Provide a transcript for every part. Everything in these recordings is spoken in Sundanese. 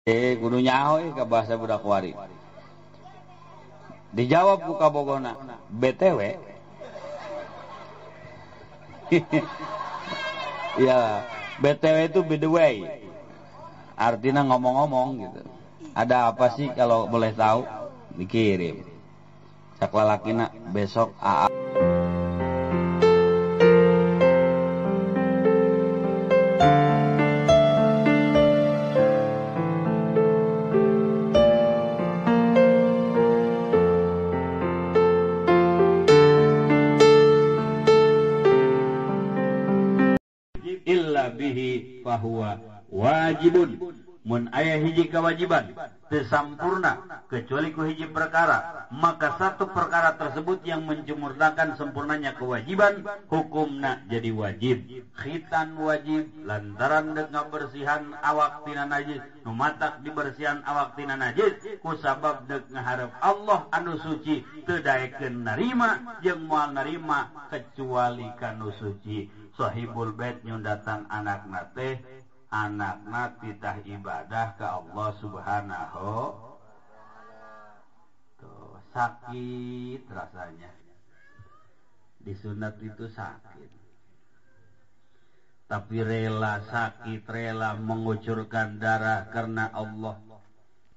Kudu nyaho ka bahasa budak wari. Dijawab ku kabogona, BTW. Ya, BTW itu by the way. Artinya ngomong-ngomong gitu. Ada apa sih kalau boleh tahu? Dikirim. Cak lalakina besok AA. Illa bihi fahuwa wajibun. Mun aya hiji kewajiban teu sampurna kecuali ku hiji perkara, maka satu perkara tersebut yang menyempurnakan sempurnanya kewajiban hukumna jadi wajib. Khitan wajib lantaran deuk ngabersihan awak tina najis, nu matak dibersihan awak tina najis ku sabab deuk ngaharep Allah anu suci teu daekeun narima jeung moal narima kecuali kanu suci. Sahibul bait nyundatan anakna teh, anakna titah ibadah ke Allah Subhanahu. Tuh, sakit rasanya. Disunat itu sakit. Tapi rela sakit, rela mengucurkan darah karena Allah.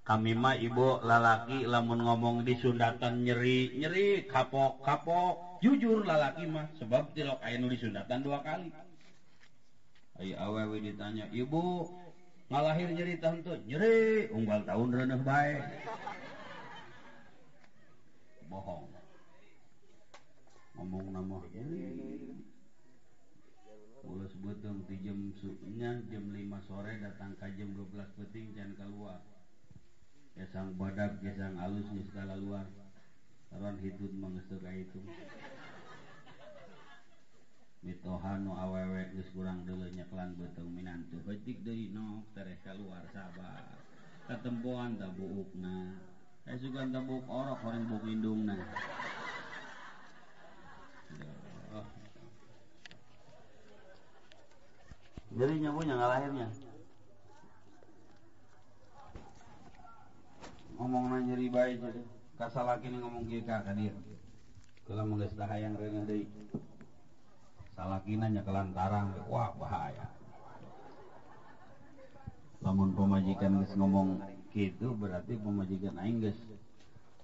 Kami mah ibu lalaki lamun ngomong disundatan nyeri, nyeri, kapok, kapok. Jujur lalaki mah sebab tilok aya nu disundatan 2 kali. Ai awewe ditanya, "Ibu, ngalahir nyeri tahun tuh?" "Nyeri, unggal tahun reuneuh bae." Bohong. Ngomong mah nyeri. Ulus beuteung ti jam nya jam 5 sore datang ka jam 12 peuting can kaluar. Gesang badag, gesang alus geus kalaluar. Taruhan hitut mah geus teu kahitung. Mitoha nu awewe geus kurang deuleu nyeklan beuteung minantu heutik deui nok tereh kaluar sabar. Katempoan ta buukna. Sugan ta buuk orok horeng buuk indungna. Jadi nyabunya ngalahirnya. Ngomongna nyeri bae jadi. Kasalaki ni ngomong kieu ka dieu. Kula mah geus hayang reuneuh deui. Salakina nya kelantarang, wah bahaya. Lamun pamajikan geus ngomong kitu berarti pamajikan aing geus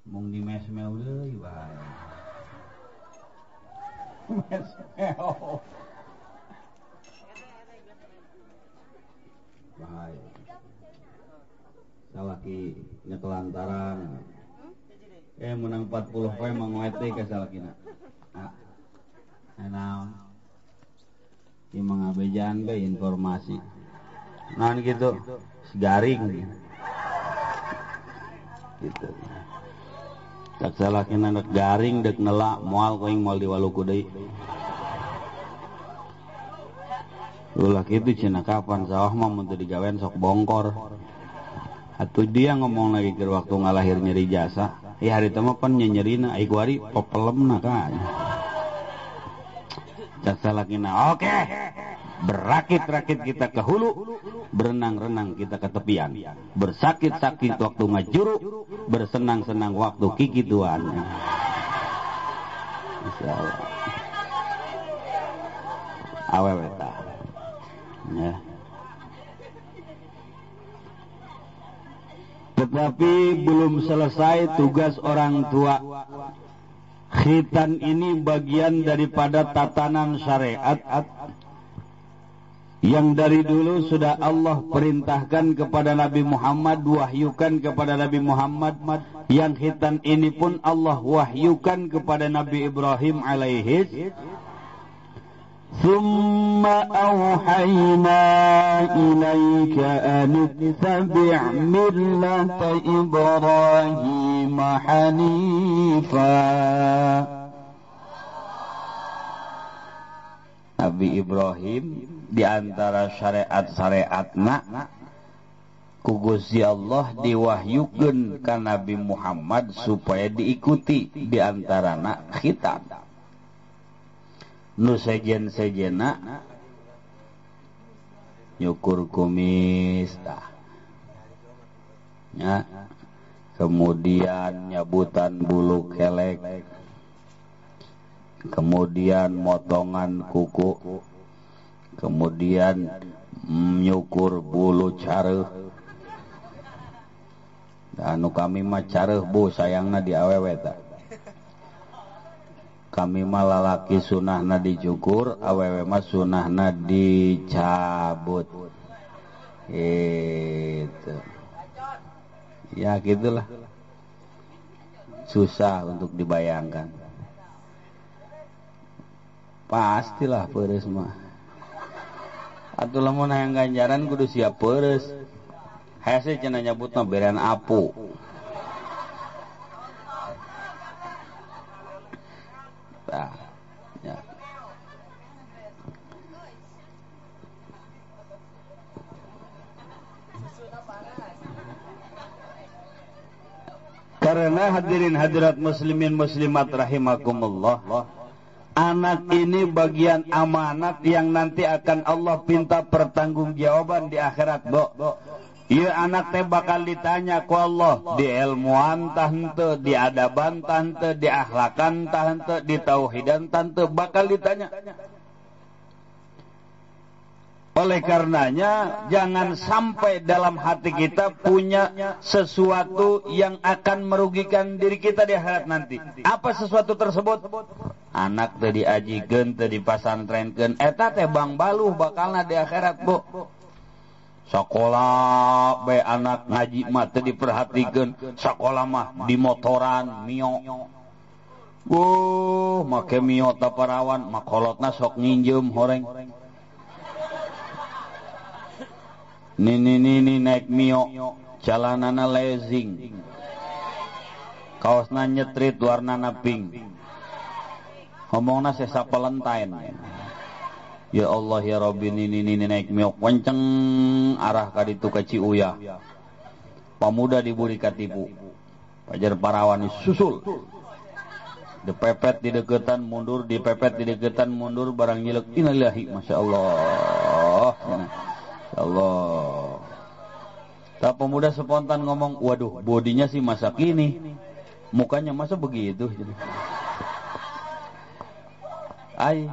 mung dimesmeu deui bahaya. Mesmeu. Bahaya. Salaki nya kelantarang. Menang 40 poe mah ngoet deui ka salakina. Ah. Naon? Ieu mah ngabejaan bae informasi. Naon gitu? Garing gitu. Tak salakina dek garing dek nela moal ku aing moal diwaluku deui. Ulah kitu cenah kapan sawah mah mun teu digawean sok bongkor. Atuh dia ngomong lagi keur waktu ngalahir nyeri jasa. Ya hari teh mah pan nyerina ai kuari popelemna kan. Cak salakina, oke. Berakit-rakit kita ke hulu, berenang-renang kita ke tepian. Bersakit-sakit waktu ngajuru, bersenang-senang waktu kikituan. Insyaallah. Awewe tah. Ya. Tetapi belum selesai tugas orang tua. Khitan ini bagian daripada tatanan syariat yang dari dulu sudah Allah perintahkan kepada Nabi Muhammad, wahyukan kepada Nabi Muhammad. Yang khitan ini pun Allah wahyukan kepada Nabi Ibrahim alaihi. Thumma awhayna ilaika an ittabi' millata Ibrahim hanifa. Nabi Ibrahim di antara syariat-syariatna ku Gusti Allah diwahyukeun ka Nabi Muhammad supaya diikuti, di antarana khitan. Nu sejen-sejena nyukur kumis tah. Ya. Kemudian nyabutan bulu kelek, kemudian motongan kuku, kemudian nyukur bulu careuh. Anu kami mah careuh bu, sayangna di awewe ta. Kami mah lalaki sunahna dicukur, awewe mah sunahna dicabut. Gitu. Ya gitulah. Susah untuk dibayangkan. Pastilah peres mah. Atuh lamun hayang ganjaran kudu siap peres. Hese cenah nyabutna berean apu. Tah, ya. Karena hadirin hadirat muslimin muslimat rahimakumullah, anak ini bagian amanat yang nanti akan Allah pinta pertanggungjawaban di akhirat, Bo. Ieu anak teh bakal ditanya ku Allah, di ilmuan tah henteu, di adaban tah henteu, di akhlakan tah henteu, di tauhidan tah henteu, bakal ditanya. Oleh karenanya jangan sampai dalam hati kita punya sesuatu yang akan merugikan diri kita di akhirat nanti. Apa sesuatu tersebut? Anak teu diajikeun, teu dipasantrenkeun, eta teh bang baluh bakalna di akhirat, Bu. Sekolah bae anak ngaji mah teu diperhatikeun, sekolah mah di motoran Mio. Wuh, make Mio ta parawan, makolotna sok nginjem horeng. Nini nini naik Mio, jalanana lezing, kaosna nyetrit warnana pink, ngomongna sesa pelentain. Ya Allah ya Rabbi, nini nini naik Mio kenceng arah ka ditu ka Ciuyah. Pamuda diburi katipu, pajar parawan susul. Dipepet di deketan mundur, dipepet di deketan mundur, barang nyilek. Innalillahi, masya Allah. Allah. Tak pemuda spontan ngomong, waduh, bodinya sih masa kini, mukanya masa begitu. Ai,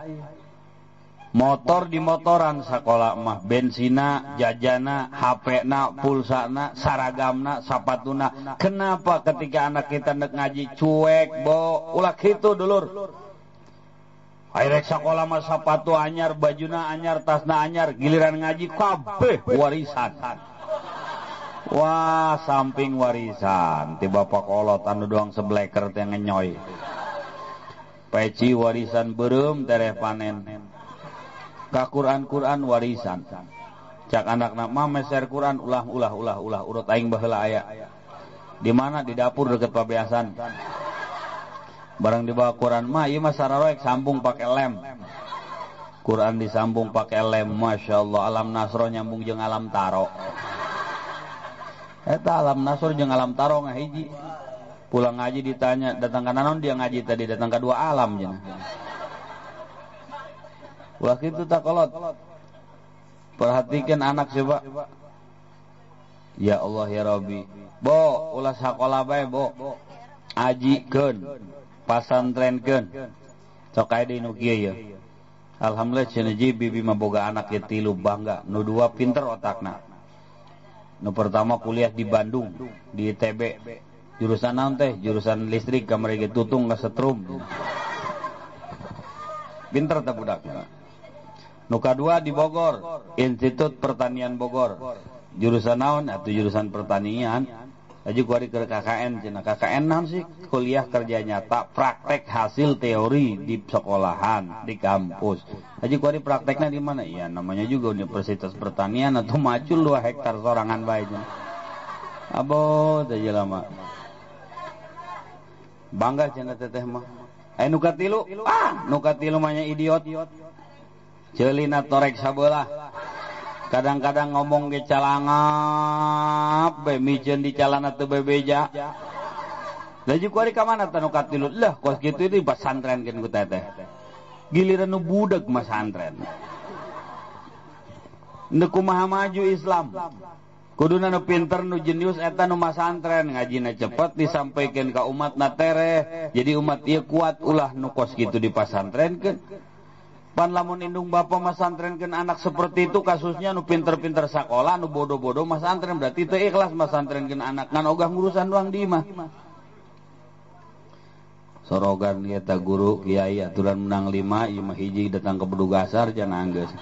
motor di motoran sekolah mah, bensina, jajana, HP-na, pulsana, saragamna, sapatuna. Kenapa ketika anak kita nek ngaji cuek, bo, ulah kitu dulur. Airek sekolah mah sapatu anyar, bajuna anyar, tasna anyar, giliran ngaji kabeh warisan. Wah, samping warisan, ti bapak kolot anu doang sebleker teh ngenyoy. Peci warisan beureum tereh panen. Ka Quran-Quran warisan. Cak anakna mah meser Quran ulah ulah ulah ulah urut aing baheula aya. Di mana? Di dapur deket pabeasan. Barang dibawa Quran mah ieu mah sararoek sambung pakai lem. Quran disambung pakai lem, masya Allah, alam nasro nyambung jeung alam taro. Eta alam nasro jeung alam taro ngahiji. Pulang ngaji ditanya, datang ka naon dia ngaji tadi, datang ka dua alam cenah. Ulah kitu tak kolot. Perhatikan anak coba. Ya Allah ya Rabbi. Bo, ulah sakola bae, bo. Ajikeun, pasantrenkeun. Sok aya di nu kieu ya. Alhamdulillah cenah bibi mah boga anak ye tilu, bangga. Nu dua pinter otakna. Nu pertama kuliah di Bandung, di ITB. Jurusan naon teh? Jurusan listrik, kamari ge tutung ka setrum. Pinter teh budak. Nu kadua di Bogor, Institut Pertanian Bogor. Jurusan naon? Atuh jurusan pertanian. Aja kuari ke KKN cenah. KKN naon sih? Kuliah kerja nyata, praktek hasil teori di sekolahan, di kampus. Aja kuari prakteknya di mana? Ya namanya juga Universitas Pertanian atau macul 2 hektar sorangan bae cenah. Abo teh jelema. Bangga cenah teteh mah. Nu katilu, ah, nu katilu mah nya idiot. Ceulina torek sabelah. Kadang-kadang ngomong ge calangap bae miceun di calana teu bebeja. Lah jeung kuari ka mana tah nu katilu? Lah kos kitu itu pasantrenkeun ku teteh. Giliran nu budak mah santren. Ndeu kumaha maju Islam. Kuduna nu pinter nu jenius eta nu masantren ngajina cepet disampaikan ka umatna tereh. Jadi umat ieu kuat ulah nu kos kitu dipasantrenkeun. Pan lamun indung bapa masantrenkeun anak seperti itu kasusnya nu pinter-pinter sakola nu bodoh-bodoh masantren berarti teu ikhlas masantrenkeun anak ngan ogah ngurusan doang di imah. Sorogan eta guru kiai aturan menang 5 ieu mah hiji datang ke Bedugasar cenah anggeus.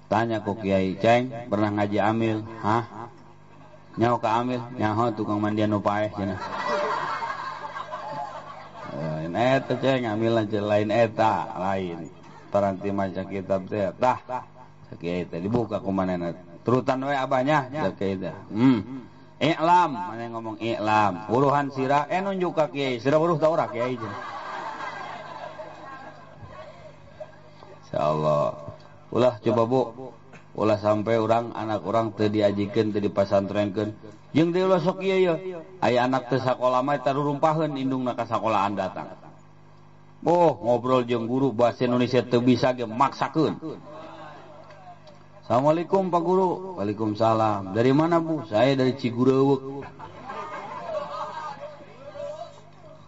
Tanya ku kiai, "Ceng, pernah ngaji amil?" "Hah?" "Nyaho ka amil?" "Nyaho tukang mandian nu paeh cenah." Lain eta ceng amil lain eta, lain. Paranti maca kitab teh tah. Kiai teh dibuka ku manehna. Turutan we abahnya cek kiai teh. I'lam, maneh ngomong i'lam. Wuruhan sira nunjuk ka kiai, sira wuruh ta ora kiai cenah. Insyaallah. Ulah coba bu, ulah sampai orang anak orang teu diajikeun teu dipasantrenkeun. Jeung deui ulah sok ieu ye. Aya anak teu sakola mah eta rurumpaheun indungna ka sakolaan datang. Oh, ngobrol jeung guru bahasa Indonesia teu bisa ge maksakeun. Assalamualaikum Pak Guru. Waalaikumsalam. Dari mana Bu? Saya dari Cigureweg.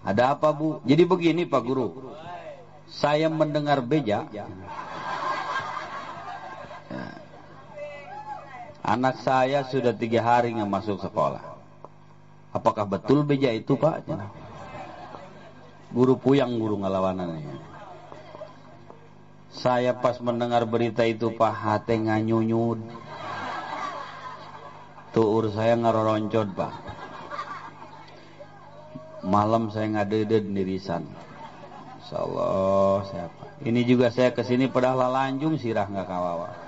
Ada apa Bu? Jadi begini Pak Guru. Saya mendengar beja. Ya. Anak saya sudah 3 hari nggak masuk sekolah. Apakah betul beja itu Pak? Guru puyang guru ngalawanannya. Saya pas mendengar berita itu Pak, hate nganyunyud. Tuur saya ngaroroncod Pak. Malam saya ngadeded nirisan. Insyaallah siapa. Ini juga saya kesini padahal lanjung sirah nggak kawawa.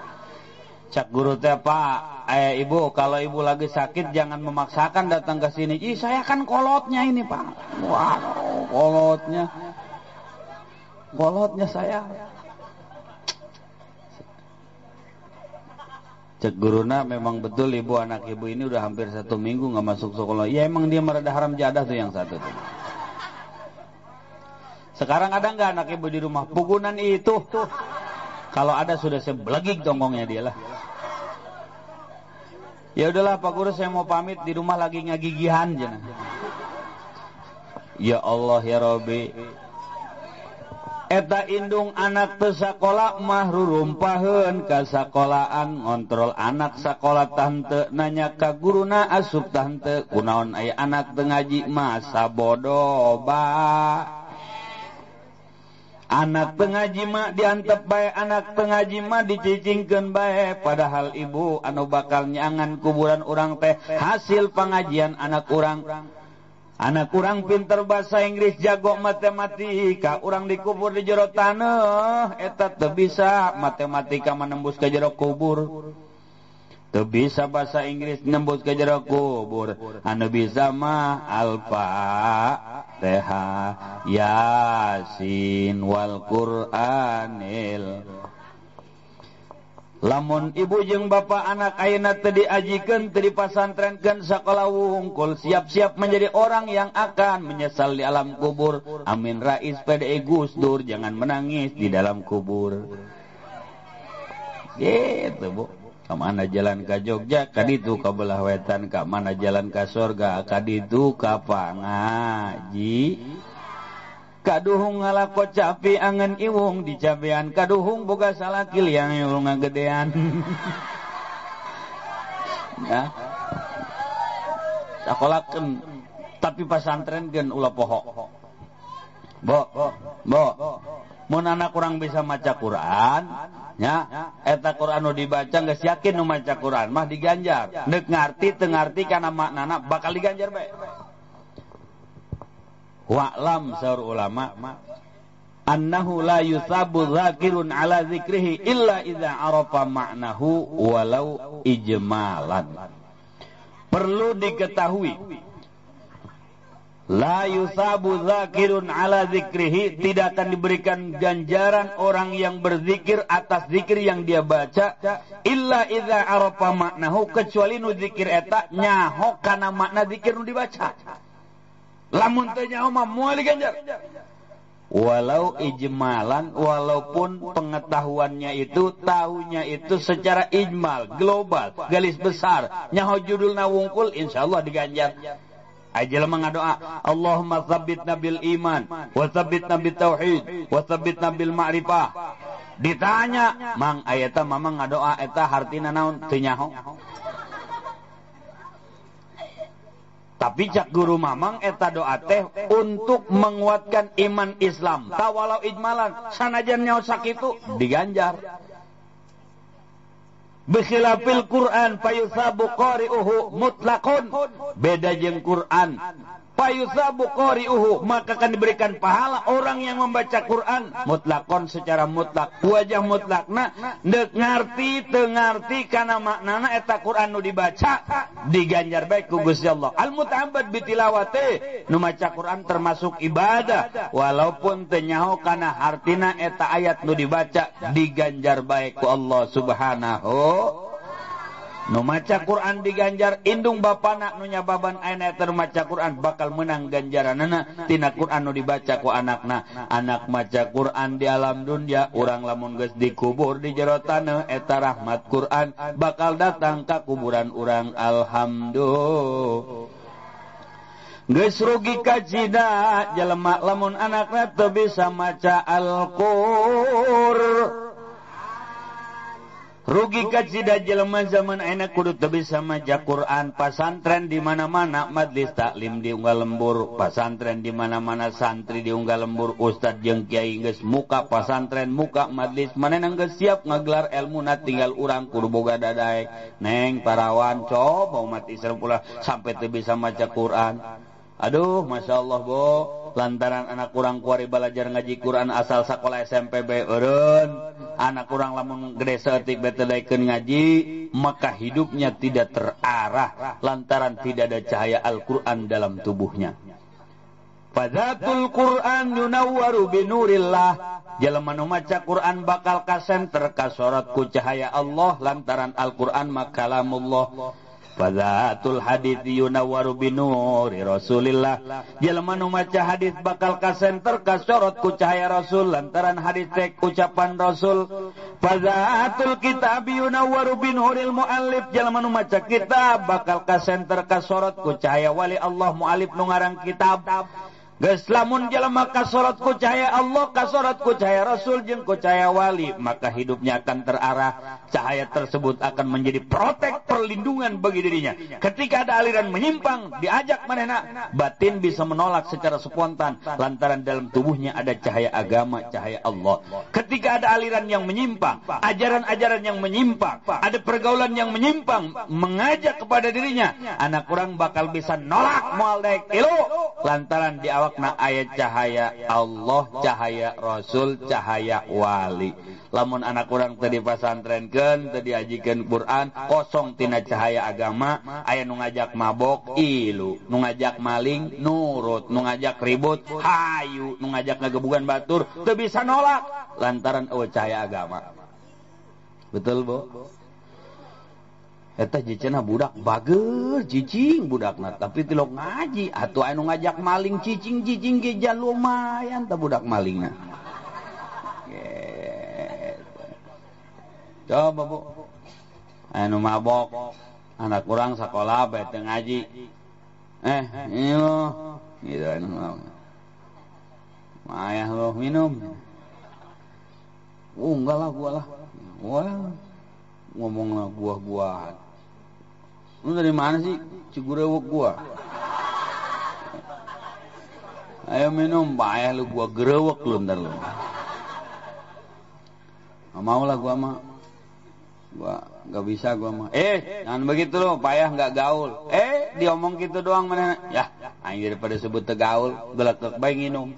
Cak guru teh Pak, ibu kalau ibu lagi sakit jangan memaksakan datang ke sini. Ih saya kan kolotnya ini Pak. Wah kolotnya, kolotnya saya. Cek guruna memang betul ibu anak ibu ini udah hampir 1 minggu nggak masuk sekolah. Ya emang dia merada haram jadah tuh yang satu tuh. Sekarang ada nggak anak ibu di rumah? Pugunan itu. Kalau ada sudah sebelegik tonggongnya dia lah. Ya udahlah Pak Guru saya mau pamit, di rumah lagi ngagigihan jenah. Ya Allah ya Rabbi. Eta indung anak teu sakola mah rurumpaheun ka sakolaan, ngontrol anak sakola tante nanya ka guruna asup tante kunaon aya anak teu ngaji masa bodoh ba. Anak pengaji mah diantep bae, anak pengaji mah dicicingkeun bae, padahal ibu anu bakal nyangan kuburan urang teh hasil pengajian anak urang. Anak urang pinter bahasa Inggris, jago matematika, urang dikubur di jero taneuh, eta teu bisa matematika menembus ke jero kubur. Teu bisa bahasa Inggris nembus ke jero kubur. Anu bisa mah Al-Fatihah, Yasin wal Qur'anil. Lamun ibu jeung bapak anak ayeuna teu diajikeun, teu dipasantrenkeun sakola wungkul, siap-siap menjadi orang yang akan menyesal di alam kubur. Amin Rais PDI Gus Dur, jangan menangis di dalam kubur. Gitu, Bu. Ka mana jalan ka Jogja, kaditu ka belah wetan, ka mana jalan ka sorga, kaditu ka pangaji. Kaduhung ngalako capi angen iwung dicabean, kaduhung boga salaki liang iwung ngagedean. Ya. Sakolakeun tapi pasantrenkeun ulah poho. Bo, bo. Mun anak kurang bisa maca Quran, ya, eta Quran nu dibaca geus yakin nu maca Quran mah diganjar. Neuk ngarti teu ngarti kana maknana bakal diganjar bae. Wa'lam saur ulama annahu la yusabu dzakirun ala dzikrihi illa idza arafa ma'nahu walau ijmalan. Perlu diketahui, la yusabu dzakirun ala dzikrihi, tidak akan diberikan ganjaran orang yang berzikir atas zikir yang dia baca, illa idza arafa ma'nahu, kecuali nu zikir eta nyaho kana makna zikir nu dibaca. Lamun teu nyaho mah moal diganjar. Walau ijmalan, walaupun pengetahuannya itu, tahunya itu secara ijmal, global, garis besar, nyaho judulna wungkul, insyaallah diganjar. Aja jelema ngadoa, Allahumma tsabbitna bil iman, wa tsabbitna bit tauhid, wa tsabbitna bil ma'rifah. Ditanya, mang ayeta mamang ngadoa eta hartina naon? Teu nyaho. Tapi cak guru mamang eta doa teh untuk menguatkan iman Islam. Tawalau ijmalan, sanajan nyaho sakitu diganjar. Bikhilafil Quran fayusabu qari'uhu mutlaqun. Beda jeung Quran. Fayusabu qari'uhu, maka akan diberikan pahala orang yang membaca Quran mutlakon, secara mutlak. Wajah mutlakna deuk ngarti teu ngarti kana maknana eta Quran nu dibaca diganjar bae ku Gusti Allah. Al muta'abbad bitilawati, nu maca Quran termasuk ibadah walaupun teu nyaho kana hartina eta ayat nu dibaca diganjar bae ku Allah Subhanahu. Nu maca Quran diganjar indung bapana nu nyababan ayeuna eta nu maca Quran bakal menang ganjaranana tina Quran nu dibaca ku anakna. Anak maca Quran di alam dunia, urang lamun geus dikubur di jero taneuh eta rahmat Quran bakal datang ka kuburan urang. Alhamdulillah. Geus rugi kacida jelema lamun anakna teu bisa maca Al-Qur'an. Rugi kacida jelema zaman ayeuna kudu teu bisa maca Quran. Pasantren di mana-mana, majlis taklim di unggal lembur, pasantren di mana-mana, santri di unggal lembur, ustad jeung kiai geus muka pasantren, muka majlis, manehna geus siap ngagelar elmuna, tinggal urang kudu boga dadaek. Neng parawan coba umat Islam pula sampai teu bisa maca Quran. Aduh, Masya Allah bo, lantaran anak kurang kuari belajar ngaji Quran asal sekolah SMP bae eureun. Anak kurang lamun gede saeutik bae teu daekeun ngaji, maka hidupnya tidak terarah lantaran tidak ada cahaya Al-Quran dalam tubuhnya. Fadzatul Quran yunawwaru binurillah. Jelema nu maca Quran bakal kasenter kasorot ku cahaya Allah lantaran Al-Quran mah kalamullah. Fadzatul hadits yunawwaru binuri Rasulillah. Jelema nu maca hadis bakal kasenter kasorot ku cahaya Rasul lantaran hadis teh ucapan Rasul. Fadzatul kitab yunawwaru binuril muallif. Jelema nu maca kitab bakal kasenter kasorot ku cahaya wali Allah muallif nu ngarang kitab. Geus lamun jelema kasorot ku cahaya Allah, kasorot ku cahaya Rasul jeung ku cahaya wali, maka hidupnya akan terarah. Cahaya tersebut akan menjadi protek perlindungan bagi dirinya. Ketika ada aliran menyimpang, diajak manehna, batin bisa menolak secara spontan lantaran dalam tubuhnya ada cahaya agama, cahaya Allah. Ketika ada aliran yang menyimpang, ajaran-ajaran yang menyimpang, ada pergaulan yang menyimpang, mengajak kepada dirinya, anak kurang bakal bisa nolak moal daek ilu lantaran di awak na ayat cahaya Allah, cahaya Rasul, cahaya wali. Lamun anak urang teu dipasantrenkeun, teu diajikeun Quran, kosong tina cahaya agama, aya nu ngajak mabok ilu, nu ngajak maling nurut, nu ngajak ribut hayu, nu ngajak ngagebugan batur teu bisa nolak lantaran eueuh cahaya agama. Betul, Bu? Eta cicena budak bager cicing budakna tapi tilok ngaji atuh anu ngajak maling cicing cicing ge lumayan tah budak malingna. Gitu. Coba Bu, anu mabok anak urang sakola bae teu ngaji. Ieu gitu anu mabok. Mayah lu minum. Oh enggak lah gua lah. Wah, ngomonglah gua-guaan. Lu dari mana sih? Cigurewek gua. Ayo minum, payah lu gua gerewek lu ntar lu. Nggak mau lah gua mah. Gua nggak bisa gua mah. Jangan begitu lu, payah nggak gaul. Diomong gitu doang mana? Ya, aing daripada sebut tegaul, gelekek bae nginum.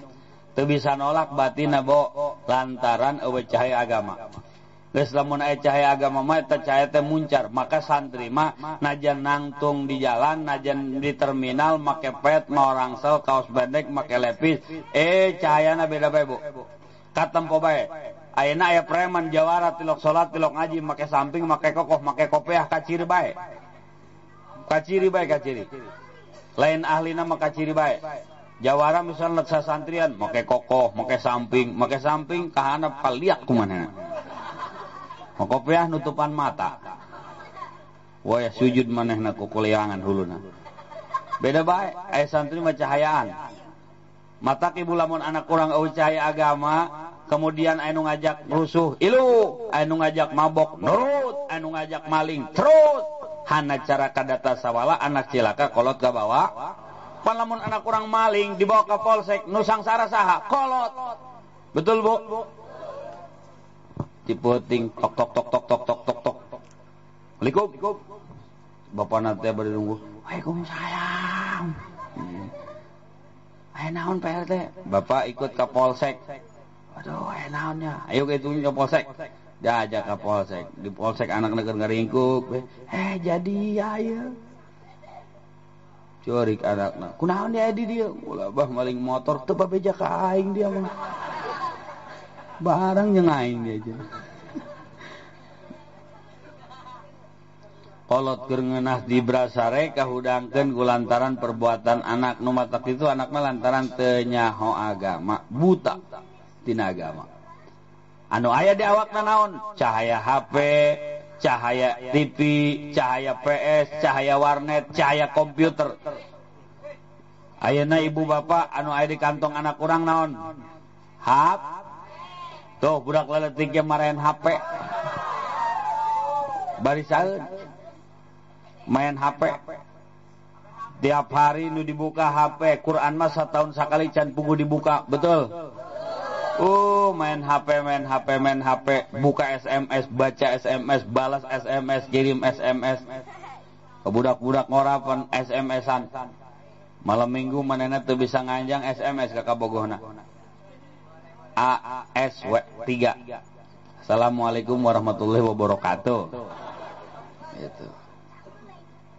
Teu bisa nolak batinna bo lantaran eueuh cahaya agama. Geus lamun aya cahaya agama mah eta cahaya teh muncar, maka santri mah najan nangtung di jalan, najan di terminal make pet, mau rangsel, kaos pendek, make lepis, cahayana beda bae Bu. Katempo bae. Ayeuna aya preman jawara tilok salat, tilok ngaji, make samping, make kokoh, make kopiah, kaciri bae. Kaciri bae kaciri. Lain ahlina mah kaciri bae. Jawara misalnya sasantrian make kokoh, make samping kahanap kaliak kumanehna. Kopiah nutupan mata. Wah sujud manehna kukuliangan huluna. Beda bae aya santri mah cahayaan. Matak ibu lamun anak kurang eueuh cahaya agama, kemudian anu ngajak rusuh ilu, anu ngajak mabok nurut, anu ngajak maling terus. Hana cara kadata sawala anak cilaka kolot ka bawa. Pan lamun anak kurang maling dibawa ke polsek nu sangsara saha? Kolot. Betul, Bu? Tiputing tok tok tok tok tok tok tok tok. Assalamualaikum. Bapak nanti bari nunggu. Waalaikumsalam. Aya naon Pak RT? Bapak ikut ke polsek. Aduh, aya naonnya? Ayo ke itu ke polsek. Diajak ke polsek. Di polsek anak negeri ngaringkuk. Jadi aya. Curik anakna. Kunaon dia di dia? Ulah bah maling motor teu babeja ka aing dia mah. Barang jeung aing dia aja. Kolot keur ngeunah di brasare kahudangkeun ku lantaran perbuatan anak nu matak itu anak mah lantaran teu nyaho agama, buta tina agama. Anu aya di awakna naon? Cahaya HP, cahaya TV, cahaya PS, cahaya warnet, cahaya komputer. Ayeuna ibu bapak anu aya di kantong anak urang naon? HP. Tuh budak leletik ge maraen HP. Barisaeun main HP. Tiap hari nu dibuka HP, Quran mah satahun sakali can puguh dibuka, betul? Main HP, main HP, main HP, buka SMS, baca SMS, balas SMS, kirim SMS. Kebudak-budak ngorapan SMS-an. Malam minggu manehna teu bisa nganjang SMS ka kabogohna. A S W 3. Assalamualaikum warahmatullahi wabarakatuh. Gitu.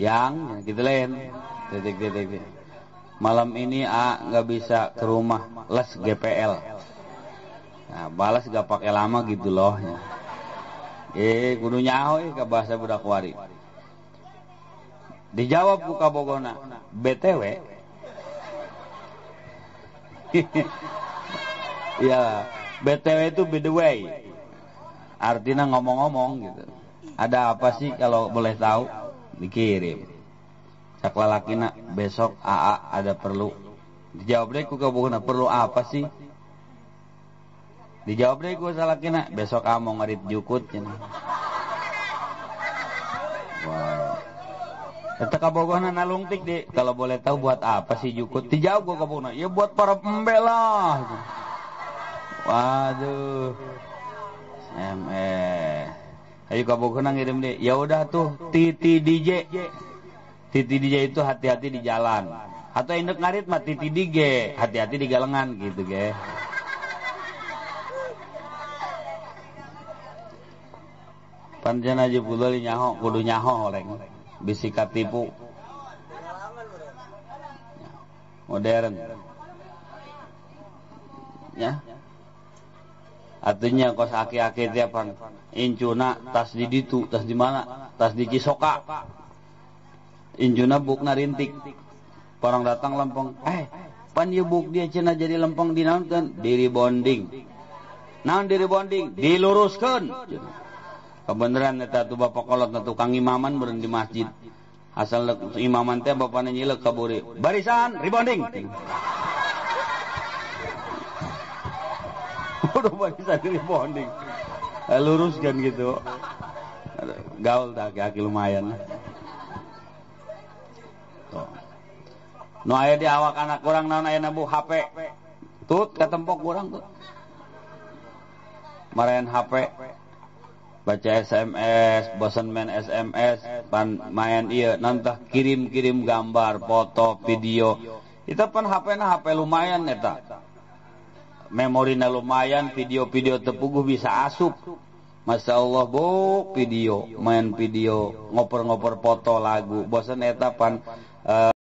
Yang gitu lain. Titik-titik. Malam ini A nggak bisa ke rumah, les GPL. Nah, balas gak pakai lama gitu loh. Kudu nyaho ke bahasa budak wari. Dijawab ku kabogona, BTW. Ya, BTW itu by the way. Artinya ngomong-ngomong gitu. Ada apa sih kalau boleh tahu? Dikirim. Cak lalakina besok AA ada perlu. Dijawab deh ku kabogona, perlu apa sih? Dijawab deh ku salakina, besok A mau ngarit jukut cenah. Wah. Eta kabogohna nalungtik di, kalau boleh tahu buat apa sih jukut? Dijawab ku kabogohna, ya buat para pembe lah. Waduh. Ayo kabogohna ngirim deh. Ya udah tuh Titi DJ. Titi DJ itu hati-hati di jalan. Atau indek ngarit mah Titi DJ, hati-hati di galengan gitu ge. Pancen aja pulali nyaho, kudu nyaho oleng. Bisi katipu. Modern. Ya. Artinya kos aki-aki tiapan incuna tas di ditu, tas di mana? Tas di Cisoka. Incuna bukna rintik. Orang datang lempeng, pan ieu buk dia cenah jadi lempeng dinaonkeun? Di rebonding. Naon di rebonding? Diluruskeun. Kebeneran eta tuh bapak kolot na tukang imaman beureun di masjid. Asal imaman teh bapana nyilek ka buri. Barisan rebonding. Udah barisan rebonding. Luruskan gitu. Gaul dah aki lumayan. Tuh. Nu aya di awak anak urang naon aya bu HP. Tut katempok urang tuh. Maraen HP. Baca SMS, bosan main SMS, pan main iya, nantah kirim-kirim gambar, foto, video. Itu pan HP-na HP lumayan eta. Memorina lumayan, video-video tepuguh bisa asup. Masya Allah bu, video, main video, ngoper-ngoper foto lagu, bosan eta pan